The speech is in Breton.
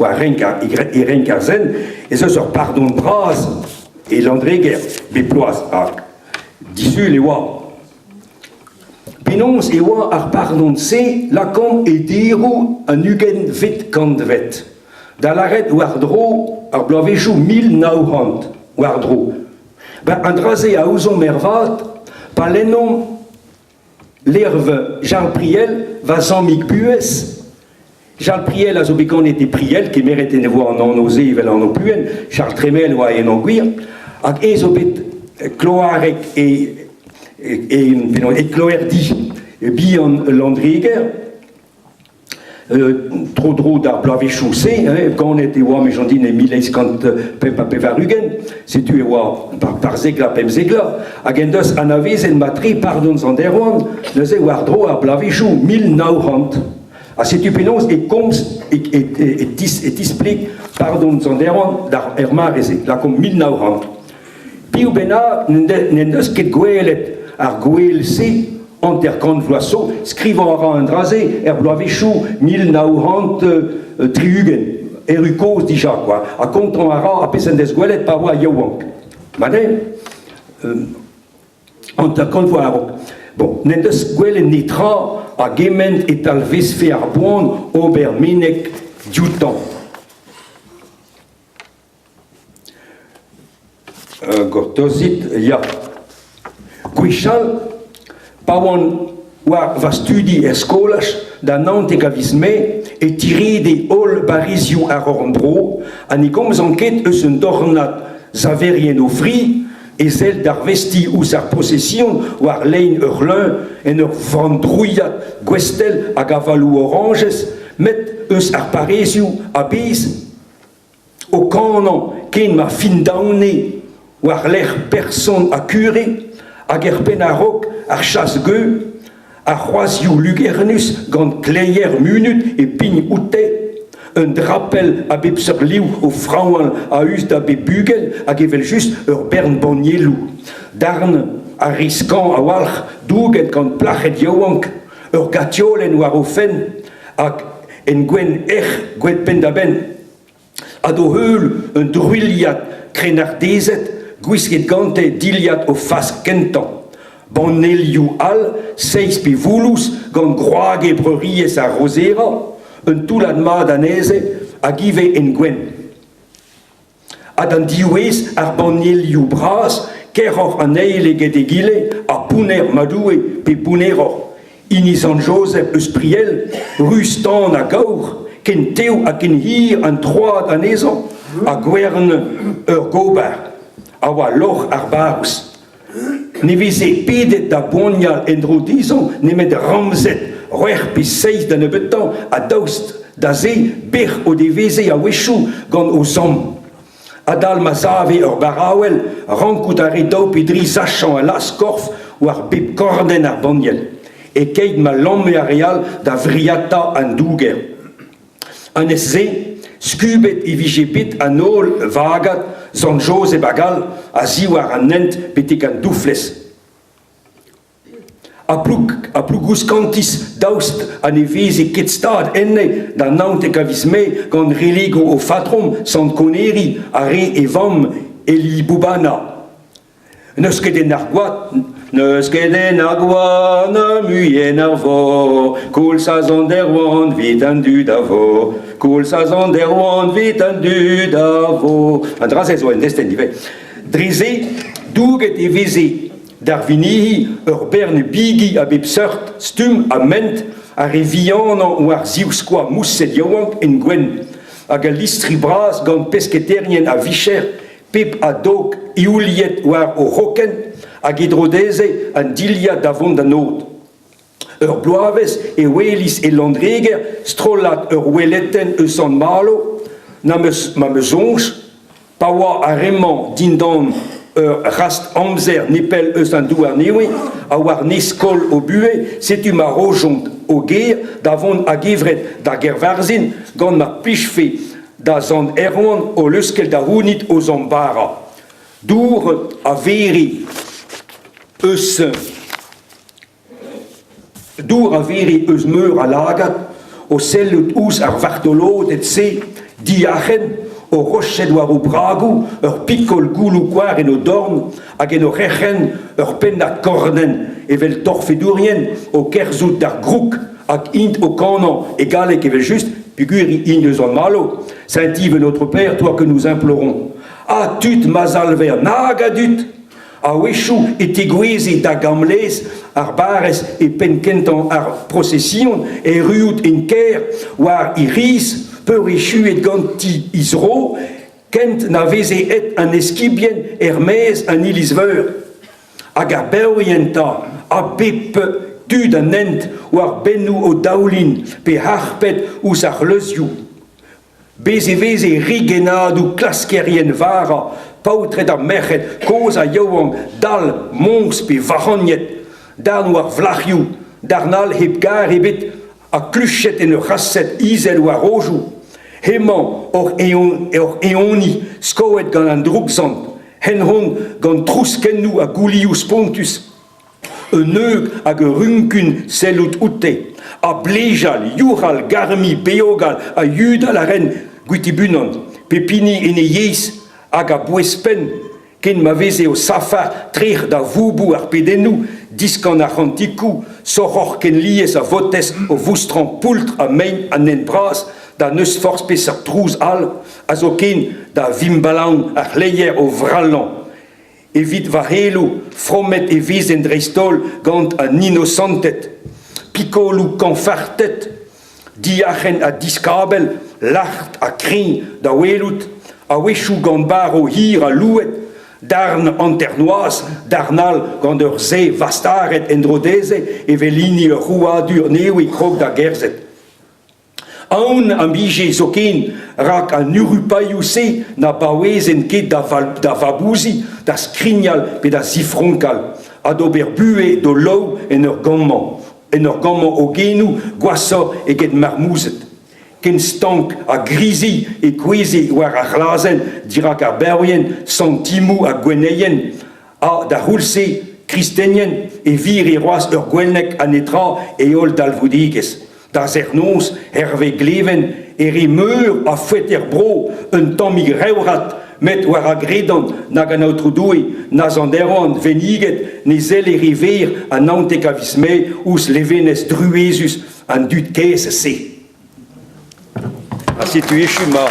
War renk ar, e renk ar sent ez eus ur pardon bras e Landreger bep bloaz ha disul e oa. Penaos e oa ar pardon-se lakaomp e deroù an ugentvet kantved, da lâret war-dro ar bloavezhioù 1900, war-dro. Ben, an dra-se a ouzomp ervat pa lennomp Lerv Jarl Priel, va zammig buhez. Jarl Priel a zo bet ganet e Priel, kemeret en devoa an anv-se evel anv-pluenn, Charles Tremel oa e anv gwir, hag ez zo bet kloareg e, e, e, e kloerdi bihan Landreger, Tro-dro d'ar bloavezhioù-se, ganet e oa Mejandine e 1885, setu e oa parzeglañ pemzeglañ, hag en deus anavezet mat-tre pardon Sant-Erwan neuze war-dro ar bloavezhioù 1900. Ha setu penaos e komz, e, e, e, e tispleg pardon Sant-Erwan d'ar er mare-se, lakaomp 1900. Piv bennak n'en deus ket gwelet ar gouel-se 50 vloaz zo, skrivañ a ra an dra-se er bloavezhioù 1960, erru kozh dija kwa, ha kontañ a ra ar pezh en deus gwelet pa oa yaouank. Mat eo 50 vloaz a-raok. Bon, n'en deus gwelet netra a gement e talvezfe ar boan ober meneg dioutañ. Gortozit, ya. Gwechall, pa oan war va studi er skolaj, da 19 a viz Mae, e tirede holl barrezioù ar c'horn-bro ha ne gomzan ket eus un dornad saverien o fri e sell d'arvestiñ ouzh ar prosesion war lein ur c'hleuñ en ur vandrouilhad gwestell hag avaloù-orañjez, met eus ar parrezioù a-bezh. O kanañ ken ma findaone war-lerc'h person ha kure, hag er penn a-raok ar chas-geu, ar c'hroazioù lugernus gant kleier munut e pign oute, un drapell a bep seurt liv o fraoñal a-us da bep bugel hag evel-just ur bern bannieloù. Darn a re skañv a-walc'h douget gant plac'hed yaouank, ur gatiolenn war o fenn hag en gwenn erc'h gouet penn-da-benn, ha d'o heul un druilhad krennardezed gwisket gante dilhad o fask kentañ, banelioù all seiz pe voulouz gant gwrage breuriezh ar Rozera, un toullad mat anezhe hag ivez en gwenn. Ha d'an diwezh ar bannielioù bras, keroc'h an eil eget egile, ha pounner ma Doue pe pounneroc'h. Hini Sant-Jozeb eus Priel, ruz-tan hag aour, ken tev ha ken hir an troad anezhañ, ha gwern ur gober, a oa lorc'h ar barrouz. Ne veze pedet da boanial en-dro dezhañ nemet ramzed, c'hwec'h pe seizh da nebeutañ, ha daoust da se bec'h o deveze a-wechoù gant o zamm. Adal ma save ur barr-avel, rankout a rae daou pe dri sachañ a-lazh-korf war bep kordenn ar banniel, e-keit ma lamme ar re all da vriata an douger. Anez-se, skubet e vije bet an holl vagad Sant-Jozeb hag all a-ziwar an hent betek an Douflez. Ha Plougouskantizh daoust ha ne veze ket stad enne da 19 a viz Mae gant relegoù o fatrom Sant Koneri ha re e vamm Eliboubana. N'eus ket en argoad, n'eus ket en argoad, na mui en arvor, koulz ha Sant Erwan 'vit an dud a vor, koulz ha Sant Erwan 'vit an dud a vor. An dra-se zo en destenn ivez. Dre se, douget e veze d'ar vinihi ur bern bigi a bep seurt stumm ha ment, ar re vihanañ war zivskoaz moused yaouank en gwenn, hag al listri bras gant pesketaerien a vicher Pep a dog eouliet war o c'hokenn hag e dro dezhe an dilhad da vont d'an aod. Ur bloavezh e welis e Landreger strollad ur oueletenn eus Sant-Malo, ma 'm eus soñj, pa oa ar re-mañ dindan ur rast-amzer nepell eus an Douar-Nevez ha war-nes koll o buhez, setu ma rojont o ger da vont a-gevret da Gervarzhin gant ma plijfe da Sant Erwan o leuskel da c'hounit o zamm bara. Dour a vere eus dour a vere eus meur a lagad o sellout ouzh ar vartoloded-se. Diarc'hen, o roched war o bragoù, ur pikol gouloù-koar en o dorn hag en o c'herc'henn ur pennad kornenn evel torfedourien o kerzhout d'ar groug hag int o kanañ e galleg evel-just peogwir int eus an Malo, Saint-Yves notre Père, toi que nous implorons. Ha tud ma salver, nag a dud! A-wechoù e tegouezhe da Gamlez ar barrez e penn-kentañ ar prosesion erruout en kêr war he c'hiz peurechuet ganti he zro kent na veze aet an eskibien er-maez an iliz-veur. Hag ar beorien 'ta, a bep tu d'an hent war bennoù o daoulin pe harpet ouzh ar c'hleuzioù. Bez' e veze rigennadoù klaskerien vara, paotred ha merc'hed, kozh ha yaouank, dall, moñs pe vac'hagnet, darn war vlac'hioù, darn all hep gar ebet ha kluchet en ur c'hased izel war rojoù. Hemañ oc'h eeuniñ, skoet gant an droukzant, henhont gant trouskennoù ha goulioù spontus. Un heug hag ur runkun sellout oute, ha blejal, youc'hal, garmiñ, beogal ha yudal a raent gwitibunan, pep hini en e yezh hag a-bouez-penn, ken ma veze o safar trec'h da vouboù ar pedennoù, diskan ar c'hantikoù, sorc'hoc'h ken lies a votez o voustrañ poultr ha mein an hent bras da n'eus forzh peseurt trouz all, ha zoken da vimbalaon ar c'hleier o vrallañ. Evit va c'heloù, fromet e vezen dreist-holl gant an inosanted, pikoloù kañfarted, diarc'hen ha diskabell, lart ha kreñv da welout, a-wechoù gant barv hir ha louet, darn hanternoazh, darn all gant ur sae vastaret en-dro dezhe evel hini ur c'hrouadur nevez krog da gerzhet. Aon am bije zoken rak an urupailhoù-se na baouezent ket da vabouziñ, da skrignal pe da zifronkal, ha d'ober buhez d'o laou en ur gammañ, en ur gammañ o genoù gwashoc'h eget marmouzed. Ken stank ha grizilh e kouezhe war ar c'hlazenn dirak ar beorien santimoù ha gwenneien, ha d'ar c'houlz-se, kristenien, e vire c'hoazh ur gwenneg a netra e holl dalvoudigezh. Da serr-noz, hervez Gleven, e re meur a foeter-bro un tammig revrad, met war a gredan nag an Aotrou Doue na sant Erwan venniget ne selle re verr an 19 a viz Mae ouzh levenez druezus an dud kaezh-se. Ha setu echu ma...